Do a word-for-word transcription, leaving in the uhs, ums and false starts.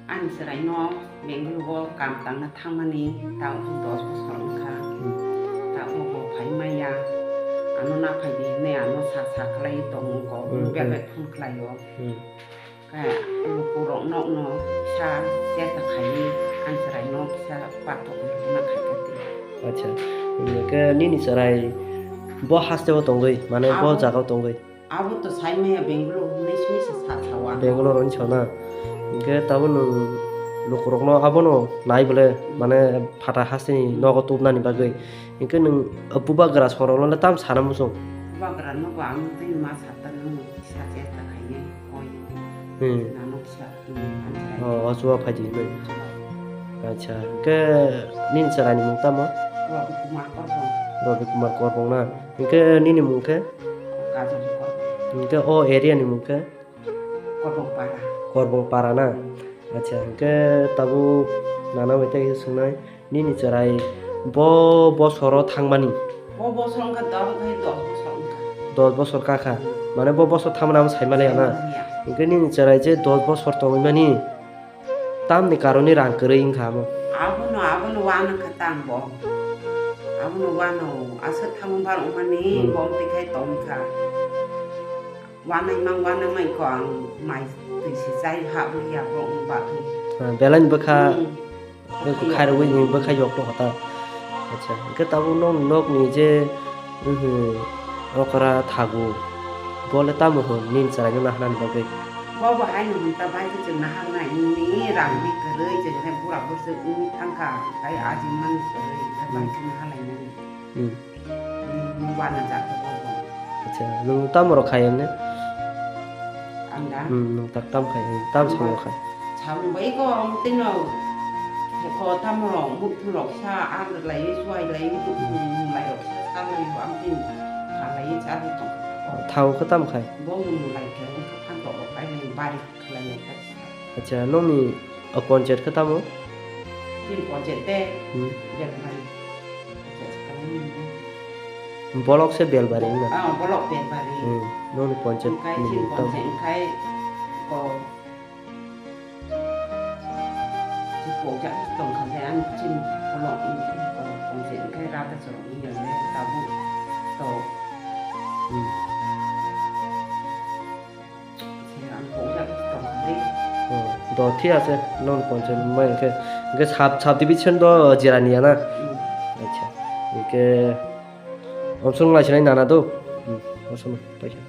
Ani chwraino Bengaluru o kam tangna thangmani ta dos bosor wngkha. Hmm. Ta obo phai maya. Ano naphai di hinwi ano sa sa khlai tongo ko. Hmm, hmm. Belai phone khlaio. Hmm. Khe lukurok nokno kisa chesta khaiwi ani chwraino kisa pathok rwna khaikha tei. Acha, hwnkhe nini chwrai bo hasteo tongwi, mane bo jagao tongwi? Abo to saimaya Bengaluru hinwi simi se sa sao ano. Bengaluru hinwi sao na? Hwnkhe tabuk nwng lukurokno abono nai bole, mane phatha hasteni nogo tubnani bagwi. Hwnkhe nwng bubagra songrokno le tam sana muchung? Bubagra nogo ang twi ma sata nwng kisa chesta khaiwi koi. Hmm. Nano kisa. O, o chuwa phaidi hinwi. Acha, hwnkhe nini chwraini mung tamo? Ravi Kumar Korbong. Ravi Kumar Korbong na? Hwnkhe nini mung khe? Kajol Korbong. Hwnkhe o area ni mung khe? Korbong Para. Korbong Para na? Acha, hwnkhe tabuk nana bai tei kisa swngnai. Nini chwrai bo bosoro thangmani? Bo bosor wngkha, tabuk hai dos bosor wngkha. Dos bosor kakha. Mane bo bosor thangmani amo saimaliya na? Saimaliya. Hwnkhe nini chwrai je dos bosor tongwimani tamni karoni rang kwrwi wngkha amo? Abono, abono uanw kha tang bo. Abono uanw aswk thangma bar wngmani. Hmm. Bo amtwi khai tongkha. Uanai mang, uanai mang ko ang mai twi si chai ha bwlwi ya bo wng batwi. Ah, belai ni bwkha. Hmm. Khairogwi ni bwkha yok to hota. Acha, hwnkhe tabuk nok, nokni je, mhm, okra thagu, bo le tamo hwn nini chwraino naharnani bagwi? Bo bo haino hwn ta bai khe chwng naharnai, nini rang ni kwrwi chwng khe bura bwswk wngwi thangkha, tai ajinmani kwrwi khe bai khe nahar lainani. Hmm. Nini uanw jak to bo bo. Acha, nwng tamo rok khai emne? Ang da? Hmm, nwng tak tam khai, tam samo khai. Samung bai ko, ang tino, ko tamo rok, muk thung rok sa, ang lai, suai lai, muk thung lai rok sa, sa lai, ang tin, sa lai, sa lai tong. Thau khe tam khai? Bo mung lai khe, ang khe phan tok rok bai lai, bari khlai lai khe. Acha, nokni, o, ponchayat khe tamo? Tin ponchayat te, hmm, Belbari. Ponchayat se kalai ni. Bolok se Belbari wngna? Ah, bolok Belbari. Hmm, nokni ponchayat. Hwnkhe ni tin mung tamo? Ponchayat hwnkhe ko, si pokjak tongkha le ang chin bolok, ko ponchayat hwnkhe rata chorok wngya le tabuk to. Hmm. Se ang pokjak tongkha le. Oh, do thik ase, non ponchayat mai hwnkhe, hwnkhe sub, sub division do Jirania na? Hmm. Acha, hwnkhe omsong lai sinai nana do? Hmm, omsong paisa.